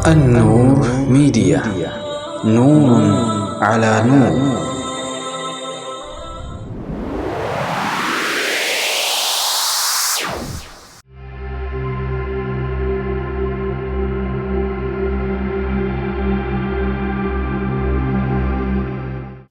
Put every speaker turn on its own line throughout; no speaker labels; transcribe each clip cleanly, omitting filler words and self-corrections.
النور ميديا، نور على نور.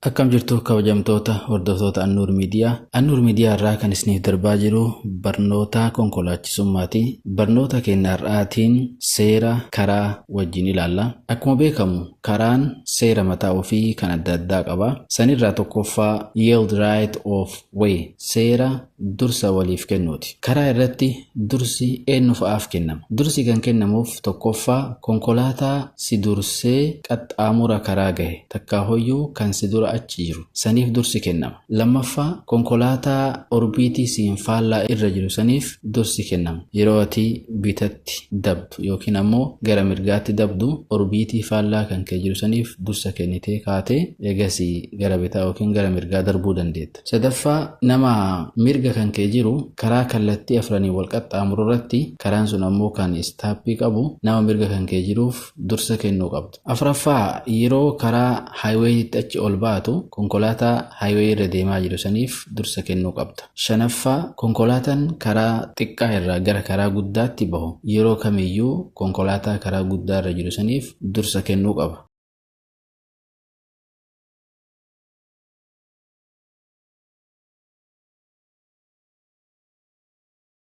Akkam jirtu kabajamtoota hordoftoota Annuur Miidiyaa. Annuur Miidiyaa irraa kan isiniif darbaa jiru barnoota konkolaachisummaati. Barnoota keenya har'aatiin seera karaa wajjin ilaalla. Akkuma beekamu karaan seera mataa ofii kan adda addaa qaba. Sanirraa tokkoffaa yield right of way, seera dursa waliif kennuuti. Karaa irratti dursi eenyu fa'aaf kennama? Dursi kan kennamuuf tokkoffaa konkolaataa si dursee qaxxaamura karaa gahe, takkaa hoyyuu kan si dura achi jiru saniif dursi kennama. Lammaffaa, konkolaataa orbiitii siin faallaa irra jiru saniif dursi kennama. Yeroo ati bitatti dabdu yookiin ammoo gara mirgaatti dabdu, orbiitii faallaa kan kee jiru saniif dursa kennitee kaatee eegasii gara bitaa yookiin gara mirgaa darbuu dandeetta. Sadaffaa, nama mirga kan kee jiru karaa kallattii afranii wal qaxxaamuru irratti, karaan sun ammoo kan istaappii qabu, nama mirga kan kee jiruuf dursa kennuu qabdu. Afuraffaa, yeroo karaa highwayitti achi ol baatu konkolaataa highway irra deemaa jiru saniif dursa kennuu qabda. Shanaffaa, konkolaataan karaa xiqqaa irraa gara karaa guddaatti bahu yeroo kamiyyuu konkolaataa karaa guddaa irra jiru saniif dursa kennuu qaba.